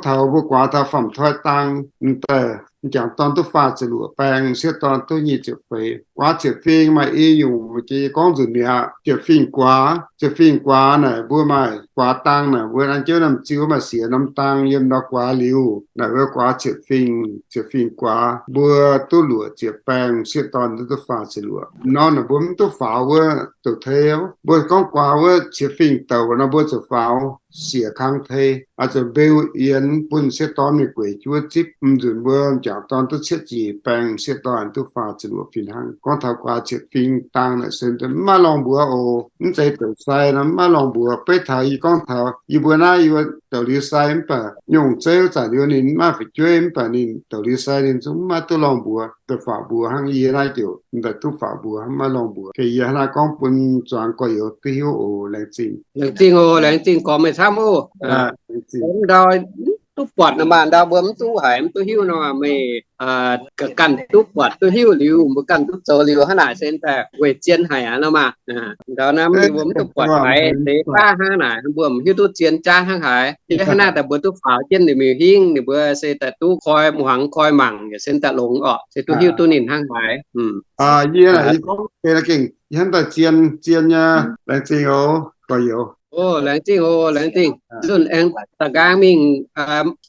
taux mbuo guaax taux faam-toi dang, m'daaih m'jangc dorn duqv faah ziepc luoqc baeng, m'sieqv dorn duqv nyic ziepc feix. Guaax ziepc fingx maaih i nyungc, jiex yie gorngv nzunc mi'aqv. Ziepc fingx guaax, ziepc fingx guaax naaic mbuo maaih guaax dang naaic, mbuo an jienv norm ziu maaih siec norm dang yiem ndau guaax liuz naaic, mbuo guaax ziepc fingx, ziepc fingx guaax mbuo duqv luoqc ziepc baeng, m'sieqv dorn duqv faah ziepc luoqc. Nor naaic mbuo mv duqv faaux wuov douc tei. Mbuo gorngv guaax wuov ziepc fingx douc nor mbuo zuqc faaux siec kang tei, oix zuqc mbeu yienx bun m'sieqv dorn mingh gueic juov zipv. Mv nzunc mbuo m'jangc dorn duqv cietv ziepc nyeic baeng, m'sieqv dorn duqv faah ziepc luoqc fih hnangv. Gorngv taux guaax ziepc fingx dang naaic se mv maaih longx mbuox oc. Mv zeiz douc sai nor mv maaih longx mbuox. Beiv taux yie gorngv taux yie mbuo naaiv yie mbuo douc liuz sai mv baac nyungc zeiv wuov zanc liuz ninh mv maaih fu'jueiv mv baac ninh douc liuz sai ninh zungv mv maaih duqv longx mbuox, da'faanh faaux mbuox hnangv. Yie naaiv ziouc m'daaih duqv faaux mbuox, mv maaih longx mbuox. Yie hnangv naaiv gorngv bun zuangx gorx-youz duqv hiuv oc. Laengz zingh. Laengz zingh oc, laengz zingh gorx meih camv oc. Ndau duqv buatc nor maah, ndau mbuo mv duqv haiz mv duqv hiuv nor, meih ganh duqv buatc duqv hiuv liuz, mbuo ganh duqv zoux liuz hnangv naaic se daaih weic zien haic aqv nor maah. Ndau naaiv mbuo mv duqv buatc haiz deix baav hnangv naaic, mbuo mv hiuv duqv zien jaav hnangv haaix. Yie hnangv naaiv daaih mbuo duqv faaux jienv ninh mingh hingv, ninh mbuo se daaih duqv koi muangx koi mangc, se daaih longx orqc, se duqv hiuv duqv ninh hnangv haaix. Yie gorngv gengh yie hnamv daaih zien, zien nyei. Laengz zingh oc, gorx-youz. Laengz zingh oc, laengz zingh. Zunh aengx da'nqaang mingh,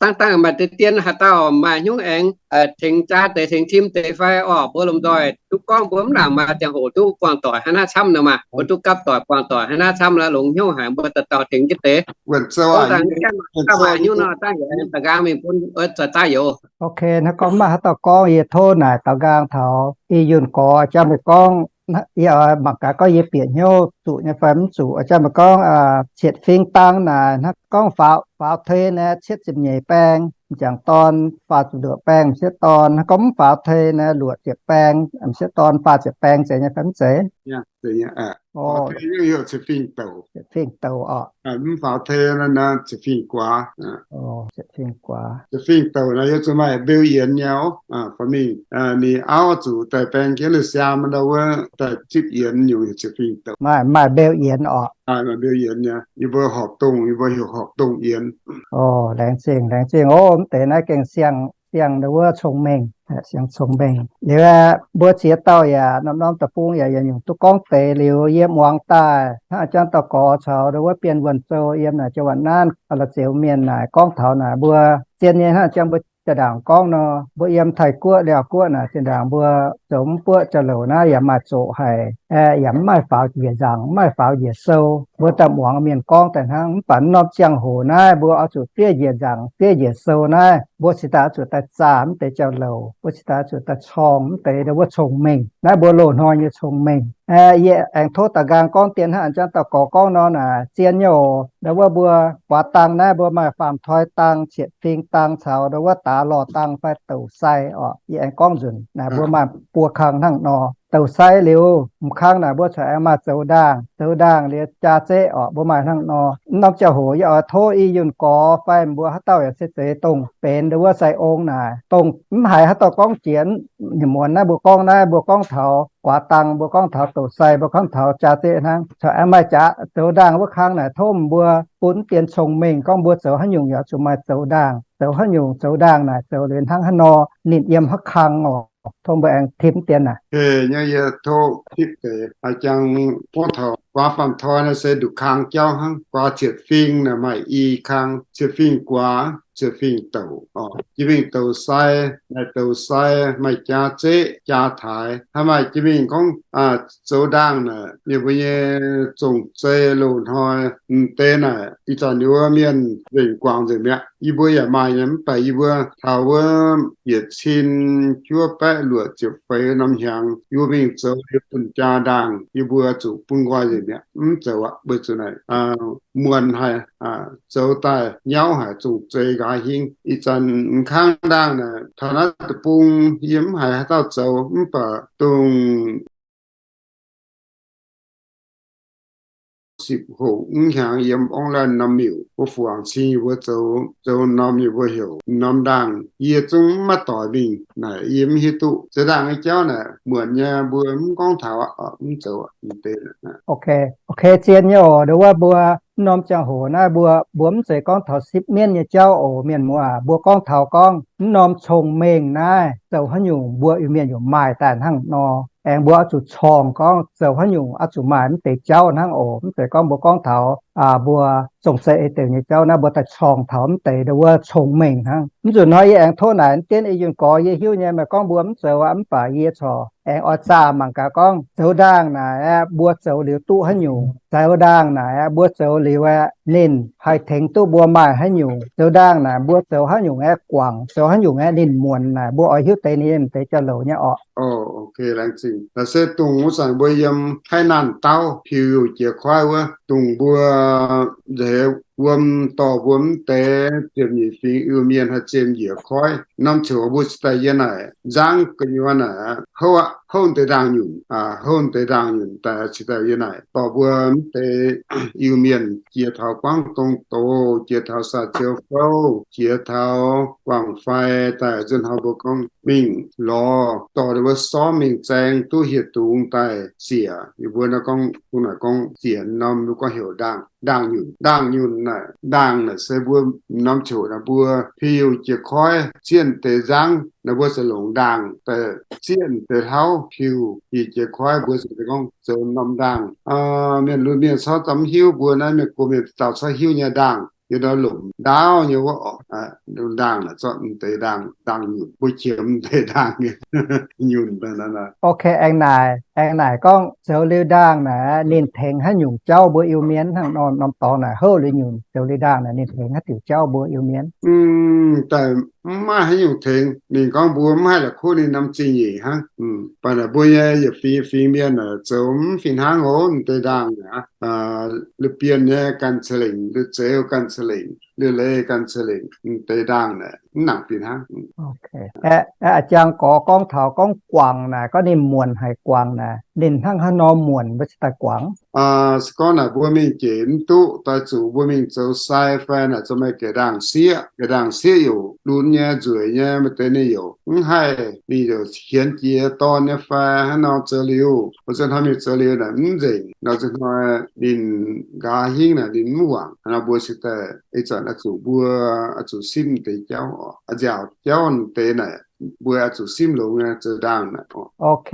dangv dangv maaih deix dien haaix dauh maaih hnyouv aengx tengx jaa deix tengx tim deix fai orqc, mbuo lomh nzoih duqv gorngv, mbuo mv nangc maaih ziangh hoc duqv buangh doic hnangv naaiv camv nor maah. Mbuo duqv gapv doic buangh doic hnangv naaiv camv lorqc, longx hnyouv haic, mbuo dauh dauh tengx jienv deix. Gorngv dangh maaih hnyouv nor dangv yaac da'nqaang mingh bun zaaix daaih youz. Ok, hnangv gorngv maaih haaix dauh gorngv yie tov naaic da'nqaang taux i yunh gorx jangx meih gorngv, yie oix mangc gaax gorngv yie bieqc hnyouv zuqc nyei fai mv zuqc. Jangx meih gorngv cietv fingx dang naaic hnangv gorngv faaux, faaux tei naaic cietv ziepc nyeic baeng, m'jangc dorn faah ziepc luoqc baeng, m'sieqv dorn hnangv gorngv mv faaux tei naaic luoqc ziepc baeng, m'sieqv dorn faah ziepc baeng zeiz nyei fai mv zeiz? Ziepc fingx douc orqc. Mv faaux tei naaic ziepc fingx guaax. Ziepc fingx guaax, ziepc fingx douc naaic yie zuqc maaih mbeu yienx nyei. Faaux mingh ninh auv zuqc daaih baeng jienv ninh siaam ndau wuov daaih zipv yienx nyungc ziepc fingx douc. Maaih, maaih mbeu yienx orqc. Maaih mbeu yienx nyei. Yie mbuo horpc dongh, yie mbuo heuc horpc dongh yienx. Laengz zingh, laengz zingh oc. Mv deix naaiv gengh siang, siang ndau wuov cong-mengh, siang cong-mengh. Liuz mbuo ziex dauh yaac norm-norm deic-bung yaac yietc nyungc duqv gorngv deix liuz yie muangx daaih hnangv jangv dauh gorx caux ndau wuov Bienh Wuonh Zou yiem naaic jienv waac naaiv la'zioux mienh naaic gorngv taux naaic mbuo zien nyei hnangv jangv mbuo jaa-ndaangc gorngv nor, mbuo yiem Taiv-Guoqv, Laauv-Guoqv naaic zinh ndaangc mbuo zoux mv buoqv jauv-louc naaiv yaac maaih zoqc haic, yaac mv maaih faaux njiec nzaangc, mv maaih faaux njiec sou. Mbuo daaih muangx mienh gorngv daaih hnangv. Mv baac norm ziangh hoc naaiv mbuo oix zuqc fiev njiec nzaangc fiev njiec sou naaiv, mbuo cingx daaih oix zuqc daaih zaah mv deix jauv-louc, mbuo cingx daaih oix zuqc daaih corng mv deix ndau wuov cong-mengh. Naaiv mbuo loz-hnoi nyei cong-mengh. Yie aengx tov da'nqaang gorngv dien hnangv jangv dauh gorx gorngv nor naaic zien nyei oc. Ndau wuov mbuo guaax dang naaiv mbuo maaih faam-toi dang, cietv fingx dang caux ndau wuov daax lorh dang fai douc sai orqc. Yie aengx gorngv nzunc naaic mbuo maaih buo kang hnangv nor. Douc sai liuz m'kang naaic mbuo corc aengx maaih zoux ndaangh. Zoux ndaangh liuz jaa zeqv orqc, mbuo maaih hnangv nor. Norm ziangh hoc yie oix tov i yunh gorx fai mbuo haaix dauh yaac se zeiz dongh benx ndau wuov sai ong naaic, dongh mv haiz haaix dauh gorngv jiex nyei muonz naaiv mbuo gorngv naaiv, mbuo gorngv taux guaax dang, mbuo gorngv taux douc sai, mbuo gorngv taux jaa zeqv hnangv. Corc aengx maaih jaax zoux ndaangh wuov kang naaic tov mbuo bun dien cong-mengh gorngv mbuo zoux haaix nyungc yaac zuqc maaih zoux ndaangh. Zoux haaix nyungc zoux ndaangh naaic zoux liuz hnangv haaix nor ninh yiem haaix kang orqc. Tov mbuo aengx tipv dien naaic. Nyei yie tov tipv deix. Jangx gorngv taux guaax faam-toi naaiv se nduqc kang jauv hnangv. Guaax ziepc fingx naaic maaih i kang, ziepc fingx guaax, ziepc fingx douc orqc. Jiex mingh douc sai, maaih douc sai, maaih jaa zeqv, jaa taaix. Hnangv maaih jiex mingh gorngv zoux ndaangh naaic, yie mbuo nyei zong-zei loz-hnoi m'deix naaic ih zanc yie mbuo mienh nzengc guangc nzengc mi'aqv. Yie mbuo yaac maaih nyei mv baac yie mbuo taux wuov yietc cin juov baeqv luoqc ziepc feix norm hnyangx yie mbuo mingh zoux yie bun jaa ndaangh, yie mbuo zuqc bun nqoi nzengc mi'aqv. Mv zoux aqv, weic zuqc naaic muonc haic, zoux daaih nyauv haic, zong-zei nqa'haav hingv. Ih zanc m'kangv ndaangh naaic taux naaiv deic-bung yie mv haiz haaix dauh zoux mv baac dongh sipv hoc mv hnyangx yiem ong laanh norm miuc, mbuo fu-angc cing yie mbuo zoux, zoux norm yie mbuo heuc norm ndaangh. Yie zungv maiv doix mingh naaic, yie mv hiuv duqv zoux ndaangh nyei jauv naaic muonc nyei, mbuo mv gorngv taux, mv zoux deix. Ok, zien nyei oc. Nduov wuov mbuo mv norm ziangh hoc naaiv mbuo, mbuo mv zeiz gorngv taux sipv mienv nyei jauv oc, mienh muoz. Mbuo gorngv taux gorngv mv norm cong-mengh naaiv zoux haaix nyungc mbuo Iu-Mienh yaac maaih daaih hnangv nor. Aengx mbuo oix zuqc corngh gorngv zoux haaix nyungc oix zuqc maaih mv deix jauv hnangv oc. Mv zeiz gorngv mbuo gorngv taux mbuo zong-zeiv ei deix nyei jauv naaiv, mbuo daaih corngh taux mv deix nduov wuov cong-mengh hnangv. Mv zuqc hnoi yie aengx tov naaic, mv dienv Ih Yunh Gorx yie hiuv nyei, meih gorngv mbuo mv zoux aqv, mv baac yie corc aengx oix zaah mangc gaax gorngv zoux ndaangh naaic aeqv, mbuo zoux liuz duqv haaix nyungc. Zoux ndaangh naaic aeqv, mbuo zoux liuz aeqv, ninh haih tengx duqv mbuo maaih haaix nyungc. Zoux ndaangh naaic mbuo zoux haaix nyungc aeqv guangc, zoux haaix nyungc aeqv ninh muonc naaic, mbuo oix hiuv deix ninh deix jauv-louc nyei orqc. Laengz zingh. Naaiv se dongh wuov zanc mbuo yiem ไข้ naanh dauh piu-youh jiex koiv wuov, dongh mbuo nzeix wuom dorh mbuo mv deix ziepc nyeic fingx Iu-Mienh haih ziemx njiec koiv. Norm ziouc mbuo cingx daaih yiem naaic nzangv gu'nyuoz naaic, houv aqv, houv deix ndaangh nyunc, houv deix ndaangh nyunc daaih cingx daaih yiem naaic dorh mbuo mv deix Iu-Mienh jiex taux Guangv Dong doz, jiex taux Saa Ziou Fouv, jiex taux Guangv Fai daaih. Nzunc hnoi mbuo gorngv mingh lorz dorh ninh mbuo sorv mingh zaeng duqv hieh dungz daaih ziec. Yie mbuo naaiv gorngv, dongh naaic gorngv ziec norm, mbuo gorngv heuc ndaangh, ndaangh nyunc. Ndaangh nyunc naaic, ndaangh naaic se mbuo norm ziouc naaic mbuo piu-youh jiex koiv zieqv deix nzangv naaic mbuo se longc ndaangh daaih zieqv deix hlauv piu, piu jiex koiv mbuo se gorngv zoux norm ndaangh. Mienh lunx mienh corc zungv mv hiuv, mbuo naaiv mienh gox mienh dauh corc hiuv nyei ndaangh. Yie nor lomc ndaauv nyei wuov orqc, ndaangh naaic zorqv mv deix ndaangh, ndaangh nyunc, mbuo qiemx mv deix ndaangh nyunc. Ok, aengx naaic, aengx naaic gorngv zoux liuz ndaangh naaic ninh tengx haaix nyungc jauv mbuo Iu-Mienh hnangv nor, norm dorngx naaic houv liuz nyunc zoux liuz ndaangh naaic ninh tengx haaix diuc jauv mbuo Iu-Mienh? Daaih mv maaih haaix nyungc tengx. Ninh gorngv mbuo mv haih la'kuqv ninh norm zingh nyeic hnangv. Mv baac naaic mbuo nyei yietc fingx fingx mienh naaic zoux mv fih hnangv oc. Mv deix ndaangh naaic, la'bienh nyei ganh ca'lengc, la'zeix ganh ca'lengc, la'leiz ganh ca'lengc, mv deix ndaangh naaic mv nangc fih hnangv. A'jang gorx gorngv taux gorngv guangc naaic, gorngv ninh muonc haic guangc naaic, ninh hnangv haaix nor muonc mbuo cingx daaih guangc? Se gorngv naaic mbuo mingh jeic mv duqv, doix zuqc mbuo mingh zoux sai fai naaic zoux maaih gaeqv ndaangh sieqv. Gaeqv ndaangh sieqv youc lunx nyei, nzueic nyei, maaih deix ninh youc mv haih, ninh youc hienx jiex dorn nyei fai hnangv nor zoux liuz, mbuo zuqc hnoi mingh zoux liuz naaic mv nzengc nor, zuqc hnoi ninh nqa'haav hingv naaic ninh mv wangc. Hnangv nor mbuo cingx daaih ih zanc oix zuqc mbuo oix zuqc simv deix jauv, nziaauc jauv deix naaic mbuo oix zuqc simv longx nyei zoux ndaangh naaic. Ok,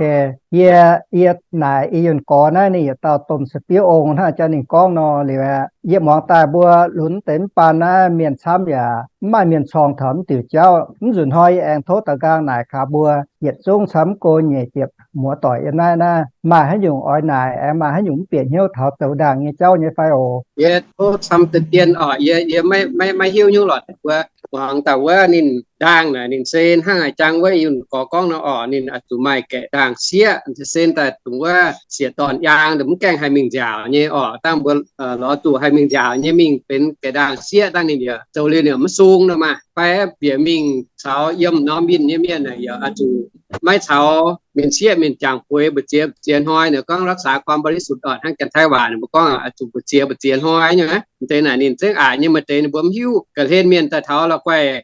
yie, yie naaic Ih Yunh Gorx naaiv ninh yietc dauh domh sou-biouv ong hnangv jang ninh gorngv nor liuz aqv. Yie muangx daaih mbuo lunx deix mv baan naaiv mienh camv yaac mv maaih mienh corngh taux mv diuc jauv. Mv nzunc hnoi yie aengx tov daux nqaang naaic kaux mbuo yietc zungv camv mv go nyeic ziepc muoz-doic yiem naaiv naaiv maaih haaix nyungc oix naaic aengx maaih haaix nyungc mv bieqc hnyouv taux zoux ndaangh nyei jauv nyei fai oc? Yie tov camv deix dien oc, yie, yie maiv, maiv hiuv hnyouv lorqc. Mbuo muangx daaih wuov ninh ndaangh naaic ninh se hnangv a'jang wuov Yunh Gorx gorngv nor oc, ninh oix zuqc maaih gaeqv ndaangh sieqv, se daaih dongh wuov sieqv-dorn yaang mv gaengh haih mingh nziaauc nyei oc. Dangh mbuo lorz zuqc haih mingh nziaauc nyei mingh benx gaeqv ndaangh sieqv dangh ninh yaac zoux liuz ninh mv sung nor maah. Fai bieqc mingh caux yiem norm winh nyei mienh naaic yaac oix zuqc maiv caux mienh sieqv mienh jangx bueix mbu'ziex mbu'ziex hnoi. Ninh gorngv รักษาความบริสุทธิ์ oc, hnangv Janx-Taiv waac ninh mbuo gorngv oix zuqc mbu'ziex mbu'ziex hnoi nyei. Mv deix naaic ninh zengv aqc nyei, maaih deix ninh mbuo mv hiuv. Ga'hlen mienh daaih taux la'guaih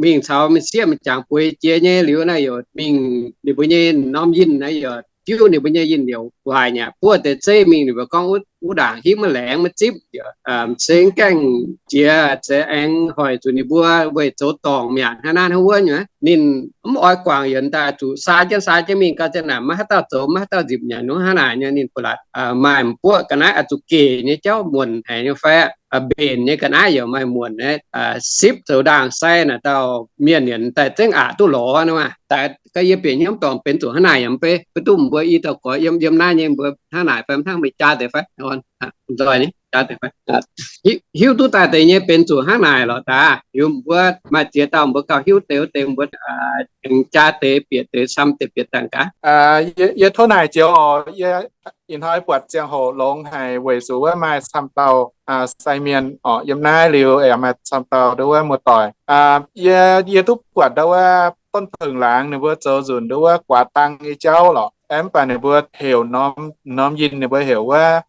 mingh caux mienh sieqv mienh jangx bueix jiex nyei liuz naaiv yaac mingh ninh mbuo nyei norm yinh naaiv yaac diuv ninh mbuo nyei yinh liouc waaic nyei. Buov deix zeiv mingh ninh mbuo gorngv wuov ndaangc hingv maiv laengz maiv zipv, se gaengh jiex se aengx hoic zuqc ninh mbuo weic zoux dorngc mi'aqv hnangv naaiv hnangv wuov nyei. Ninh mv oix guangc yaac daaih zuqc saa jienv saa jienv mingh gau ziangh naaic maiv haaix dauh zoux maiv haaix dauh nzipc nyanc nor hnangv naaic nyei. Ninh ba'laqc maaih mbuoqv ga'naaiv oix zuqc gec nyei jauv muonc haic nyei fai mbenc nyei ga'naaiv yaac maaih muonc, sipv zoux ndaangh sai naaic dauh mienh yaac daaih zengv aqc duqv lorz nor maah. Daaih ga'yie bieqc hnyouv dorngc benx zuqc hnangv naaic yaac mv bei, mv duqv mbuo i dauh gorx yiem yiem naaiv nyei mbuo hnangv naaic fai hnangv meih jaa deix fai nzoih nyei jaa deix fai hiuv duqv daaih deix nyei benx zuqc hnangv naaic lorqc daaih. Liuz mbuo maaih ziex dauh mbuo gauh hiuv deix wuov deix mbuo aengx jaa deix bieqc deix camv deix bieqc dangh gaax. Yie tov naaic joux oc, yie ih hnoi buatc ziangh hoc longx haic weic zuqc wuov maaih camv dauh sai mienh oc yiem naaiv liuz yaac maaih camv dauh nduov wuov muoz-doic. Yie, yie duqv buatc nduov wuov Donv Pengx Laangz ninh mbuo zoux nzunc nduov wuov guaax dang nyei jauv lorqc. Aeqv, mv baac ninh mbuo heuc norm, norm yinh ninh mbuo heuc wuov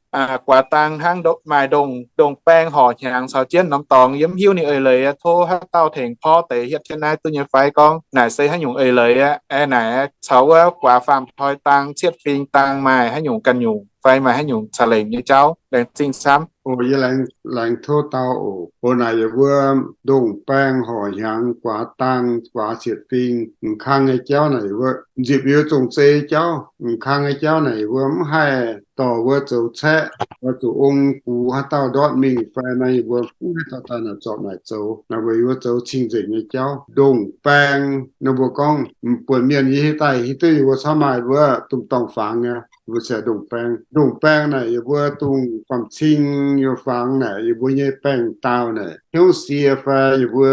guaax dang hnangv maaih ndongh, ndongh baeng horc hnyangx caux jienv norm dorngx, yie mv hiuv ninh eix leiz, tov haaix dauh tengx porv deix hietv jienv naaiv duqv nyei fai gorngv naaic se haaix nyungc eix leiz aqv. Aeqv, naaic caux wuov guaax faam-toi dang, cietv fing dang maaih haaix nyungc ganh nyungc fai maaih haaix nyungc ca'lengc nyei jauv, laengz zingh camv. Oc, yie laengz tov dau oc. Oc, naaic yie mbuo ndongh baeng horc hnyangx, guaax dang, guaax cietv fing, m'kang nyei jauv naaic yie mbuo nzipc yie zong zei jauv. M'kang nyei jauv naaic yie mbuo mv haih dorh wuov zoux caeqv, oix zuqc ong gux haaix dauh ndortv mingh fai naaic yie mbuo mv haih dorh daaih naaic zorpc naaic zoux. Naaic mbuo yie mbuo zoux cing-nzengc nyei jauv. Ndongh baeng, ninh mbuo gorngv buonc mienh yie hiuv daaih hiuv duqv yie mbuo camv maaih wuov domh dorngh fangx nyei, mbuo cingx ndongh baeng. Ndongh baeng naaic yie mbuo dongh famh-cing nyei fangx naaic, yie mbuo nyei baeng-daauh naaic, hnyouv sie fai yie mbuo,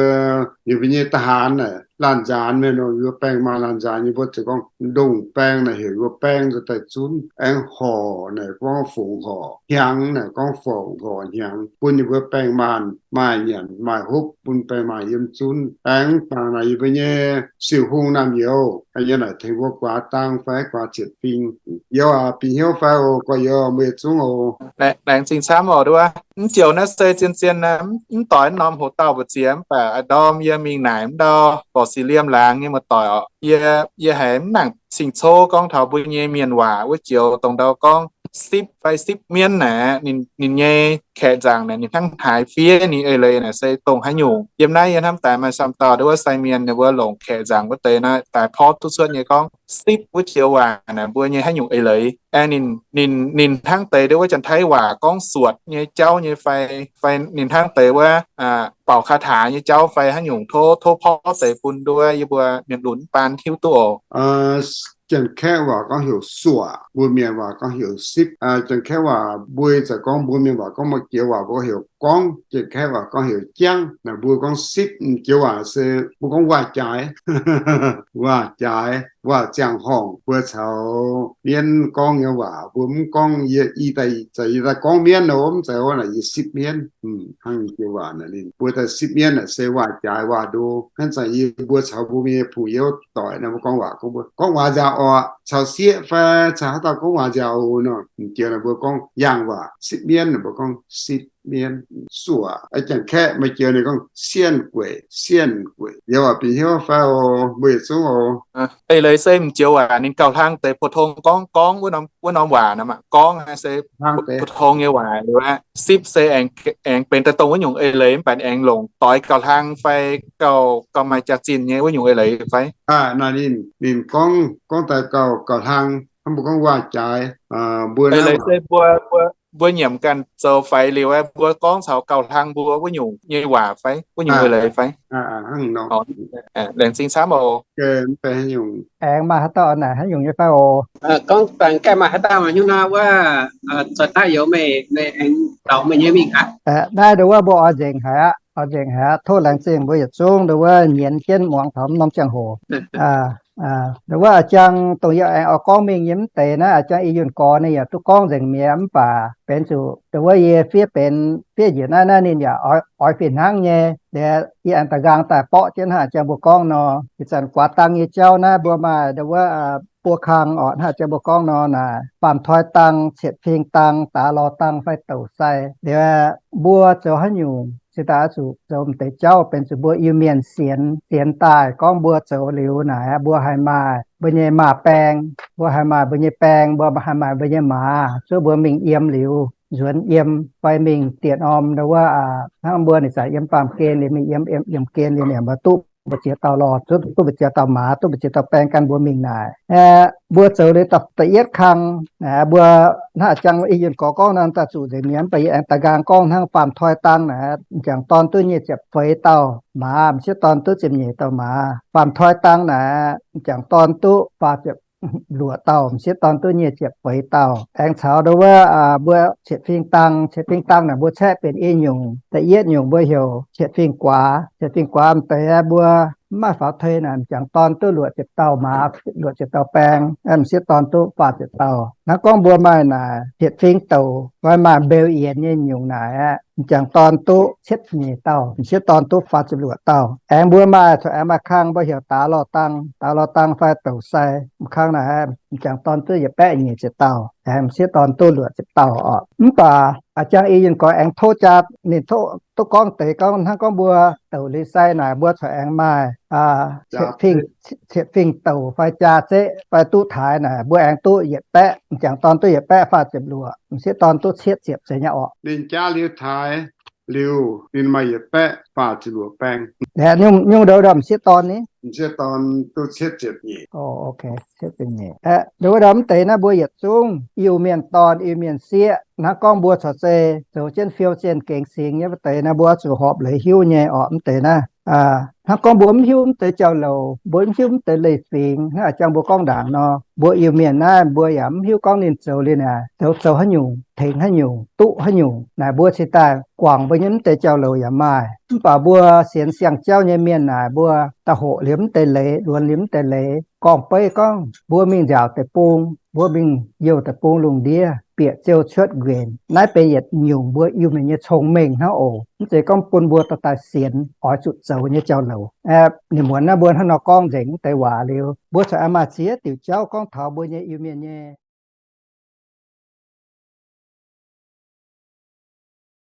yie mbuo nyei da'haanx naaic, laanh nzaanx mienh nor, yie mbuo baeng maaih laanh nzaanx, yie mbuo ziouc gorngv ndongh baeng naaic heuc yie mbuo baeng nzuonx daaih zunv. Aengx horc naaic gorngv fongc horc, hnyangx naaic gorngv fongc horc hnyangx, bun yie mbuo baeng maanh maaih nyanc maaih hopv, bun baeng maaih yiem zunv. Aengx mv baac naaic yie mbuo nyei siu-hung naamh youz yie naaic tengx mbuo guaax dang fai guaax cietv fing. Youz aac, bieqc hnyouv fai oc, gorx-youz, mbuo yietc zungv oc. Laengz zingh camv oc. Nduov, mv joux naaiv se zien-zien mv doix norm hoc dauh mbu'ziex, mv baac a'ndorm yie mingh naaic mv ndau Borqc Sic Liemh laangz nyei muoz-doic oc, yie, yie haiz mv nangc cing-cov gorngv taux mbuo nyei mienh waac wuov joux dongh ndau gorngv sipv fai sipv mienv naaic, ninh nyei kaeqv nzaangc naaic ninh hnangv haaix fiev, ninh eix leiz naaic se dongh haaix nyungc. Yiem naaiv yie hnamv daaih maaih camv dauh nduov wuov sai mienh ninh mbuo longc kaeqv nzaangc wuov deix naaiv daaih porv duqv cuotv nyei gorngv sipv wuov joux waac naaic mbuo nyei haaix nyungc eix leiz. Aengx ninh, ninh, ninh hnangv deix nduov wuov Janx-Taiv waac gorngv suotc nyei jauv nyei fai, fai ninh hnangv deix wuov เป่าคาถา nyei jauv fai haaix nyungc, tov, tov porv deix bun nduov wuov yie mbuo mienh lunx baan hiuv duqv oc. Janx-Kaeqv waac gorngv heuc suotc, mbuo mienh waac gorngv heuc sipv. Janx-Kaeqv waac mbuo zaqc gorngv, mbuo mienh waac gorngv, maaih joux waac mbuo gorngv heuc gorngv, Janx-Kaeqv waac gorngv heuc jangv. Naaic mbuo gorngv sipv, joux waac se mbuo gorngv waac-jaaix, waac-jaaix, waac-ziangh horngc. Mbuo caux mienv gorngv nyei waac mbuo mv gorngv, yie i daaih, zaqc yie daaih gorngv mienv nor, mv zeiz naaic yie sipv mienv. Hnangv joux waac naaic ninh mbuo daaih sipv mienv naaic se waac-jaaix waac-ndo. Hnangv zanc yie mbuo caux mbuo nyei pungx youz doic naaic mbuo gorngv waac gorngv mbuo gorngv waac nziaauc oc, caux sieqv fai caux haaix dauh gorngv waac nziaauc oc nor, m'joux naaic mbuo gorngv yangh waac. Sipv mienv naaic mbuo gorngv sipv mienv. Suotc, Janx-Kaeqv maaih joux ninh gorngv sienh gueic, sienh gueic. Youz aac, bieqc hnyouv fai oc, mbuo yietc zungv oc. Eix leiz se m'joux waac ninh gauh hlang deix, pou-tong gorngv gorngv wuov norm waac naaic mangc gorngv se pou-tong nyei waac liuz aqv. Sipv se aengx benx daaih dongh wuov nyungc eix leiz mv baac aengx longc doix gauh hlang fai gauh, gauh maaih jaax-zinh nyei wuov nyungc eix leiz fai? Naaic ninh, ninh gorngv, gorngv daaih gauh, gauh hlang, hnangv mbuo gorngv waac-jaaix. Mbuo eix leiz se mbuo, mbuo nyiemc ganh zoux faix liuz aqv, mbuo gorngv caux gauh hlang mbuo wuov nyungc nyei waac fai wuov nyungc eix leiz fai? Laengz zingh camv oc. Aengx maaih haaix dauh naaic haaix nyungc nyei fai oc? Gorngv dangh gaengh maaih haaix dauh maiv hiuv nor wuov, zoih daaih youz meih, meih aengx taux meih nyei mingh aqv. Naaiv nduov wuov mbuo oix nzengc haic aqv, oix nzengc haic aqv. Tov laengz zingh mbuo yietc zungv nduov wuov nyienz jienv muangx taux norm ziangh hoc. Nduov wuov a'jang dongh yie aengx oix gorngv mingh nyei mv deix naaiv, a'jang i yunh gorx ninh yaac duqv gorngv nzengc mi'aqv, mv baac benx zuqc nduov wuov yie fiev benx, fiev njiec naaiv, naaiv ninh yaac oix fih hnangv nyei. Liuz yie aengx da'nqaang daaih borqv jienv hnangv a'jang mbuo gorngv nor. Ih zanc guaax dang nyei jauv naaiv mbuo maaih nduov wuov buo kang oc, hnangv a'jang mbuo gorngv nor naaic, faam-toi dang, cietv fing dang, daax lorz dang fai douc sai. Liuz mbuo zoux haaix nyungc cingx daaih oix zuqc zoux m'deix jauv, benx zuqc mbuo Iu-Mienh sienx, sienx daaih gorngv mbuo zoux liuz naaic mbuo haih maaih mbuo nyei maaz-baeng, mbuo haih maaih mbuo nyei baeng, mbuo haih maaih mbuo nyei maaz, zuov mbuo mingh yiem liuz nzuonx yiem fai mingh dietc norm nduov wuov, hnangv mbuo ninh zanc yiem baamh gen liuz mingh yiem, yiem, yiem gen liuz ninh mbuo duqv mbu'ziex dauh lorh, duqv mbu'ziex dauh maaz, duqv mbu'ziex dauh baeng gan mbuo mingh naaic. Mbuo zoux liuz da'yietv kang, mbuo hnangv a'jang i yunh gorx gorngv nor daaih zuqc nzengc mi'aqv, mv baac yie aengx da'nqaang gorngv hnangv faam-toi dang naaic, m'jangc dorn duqv nyic ziepc feix dauh maaz, m'sieqv dorn duqv ziepc nyeic dauh maaz. Faam-toi dang naaic, m'jangc dorn duqv faah ziepc luoqc dauh, m'sieqv dorn duqv nyic ziepc feix dauh. Aengx caux nduov wuov mbuo cietv fing dang, cietv fing dang naaic mbuo caeqv benx i nyungc. Da'yietv nyungc mbuo heuc cietv fing guaax. Cietv fing guaax m'deix mbuo Mv maaih faaux tei naaic, m'jangc dorn duqv luoqc ziepc dauh maaz, luoqc ziepc dauh baeng, m'sieqv dorn duqv faah ziepc dauh. Hnangv gorngv mbuo maaih naaic hietc fing douc fai maaih mbeu yienx nyei nyungc naaic aqv, m'jangc dorn duqv cietv nyeic dauh, m'sieqv dorn duqv faah ziepc luoqc dauh. Aengx mbuo maaih corc aengx maaih kang mbuo heuc daax lorh dang, daax lorh dang fai douc sai, m'kang naaic m'jangc dorn duqv yietc baeqv nyic ziepc dauh, aengx m'sieqv dorn duqv luoqc ziepc dauh orqc. Mv baac a'jang i yinh gorx aengx tov jaa ninh tov duqv gorngv deix gorngv hnangv gorngv mbuo douc liuz sai naaic mbuo corc aengx maaih cietv fingx douc fai jaa zeqv fai duqv taaix naaic mbuo aengx duqv yietc baeqv, m'jangc dorn duqv yietc baeqv faah ziepc luoqc, m'sieqv dorn duqv cietv ziepc zeiz nyei orqc. Ninh jaa liuz taaix liuz ninh maaih yietc baeqv faah ziepc luoqc baeng. Nyungc ndou ndau m'sieqv dorn ni? M'sieqv dorn duqv cietv ziepc nyeic. Aeqv, ndau wuov ndau mv deix naaiv mbuo yietc zungv Iu-Mienh dorn Iu-Mienh sieqv, hnangv gorngv mbuo corc zeiz zoux jienv fiou zienh gengx singx nyei wuov deix naaiv mbuo zuqc horpc leiz hiuv nyei orqc. Mv deix naaiv hnangv gorngv mbuo mv hiuv mv deix jauv-louc, mbuo mv hiuv mv deix leiz-fingx, hnangv a'jang mbuo gorngv ndaangc nor, mbuo Iu-Mienh naaiv mbuo yaac mv hiuv gorngv ninh zoux liuz naaic zoux zoux haaix nyungc, tengx haaix nyungc, duqv haaix nyungc naaic mbuo cingx daaih guangc mbuo nyei mv deix jauv-louc yaac maaih. Mv baac mbuo sienx siang-jauv nyei mienh naaic mbuo da'hoqc liuz mv deix leiz, luonx liuz mv deix leiz, gorngv-beiv gorngv mbuo mingh nziaauc deic-bung, mbuo mingh youh deic-bung lungh ndiev bieqc ziouc cuotv nquenc. Naaiv benx yietc nyungc mbuo Iu-Mienh nyei cong-mengh hnangv oc. Mv zeiz gorngv bun mbuo dorh daaih sienx oix zuqc zoux nyei jauv-louc. Aeqv, ninh muonz naaiv mbuo hnangv nor gorngv nzengc mv deix waac liuz, mbuo corc aengx maaih ziex diuc jauv gorngv taux mbuo nyei Iu-Mienh nyei